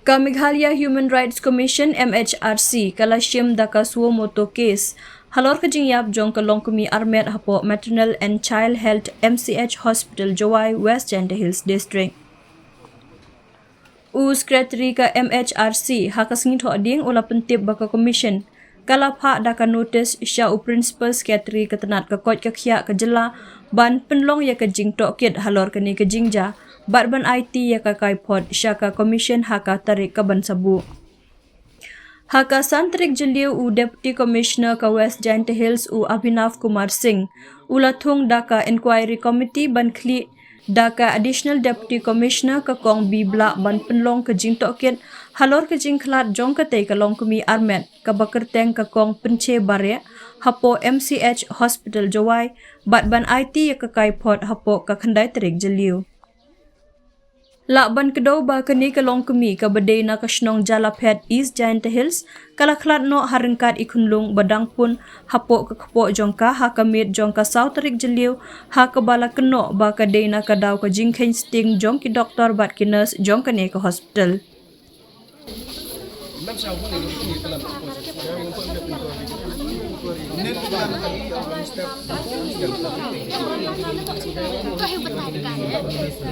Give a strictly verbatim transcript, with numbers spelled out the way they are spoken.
Ka Meghalaya Human Rights Commission, M H R C, ka la shim da ka suo motu case halor ka jingïap jong ka longkmie armet hapoh Maternal and Child Health, M C H Hospital, Jowai, West Jaintia Hills District. U Secretary ka M H R C, ha ka sngi Thohdieng, u la pyntip ba ka Commission ka la phah da ka notice sha u Principal Secretary ka tnat ka koit ka khiah ka jylla ban pynlong ïa ka jingtohkit halor kane ka jingjia bad ban aiti ïa ka kaiphod sha ka Commission ha ka tarik ka ban sa buh. Ha ka san tarik Jylliew, u Deputy Commissioner ka West Jaintia Hills, u Abhinav Kumar Singh, u la thung da ka Inquiry Committee ban khlieh da ka Additional Deputy Commissioner, ka Kong B Blah, ban pynlong ka jingtohkit halor ka jingkhlad jong katei ka longkmie armet kaba kyrteng ka Kong Pynche Bareh hapoh M C H Hospital, Jowai, bad ban aiti ïa ka kaiphod hapoh ka khyndai tarik Jylliew. Lah ban kdew ba kane ka longkmie kaba dei na ka shnong Jalaphet, East Jaintia Hills, ka la khlad noh ha ryngkat i khunlung ba dang pun hapoh ka kpoh jong ka ha ka miet jong ka saw tarik Jylliew, ha kaba la kynnoh ba ka dei na ka daw ka jingkheiñ sting jong ki doktor bad ki nurse jong kane ka hospital.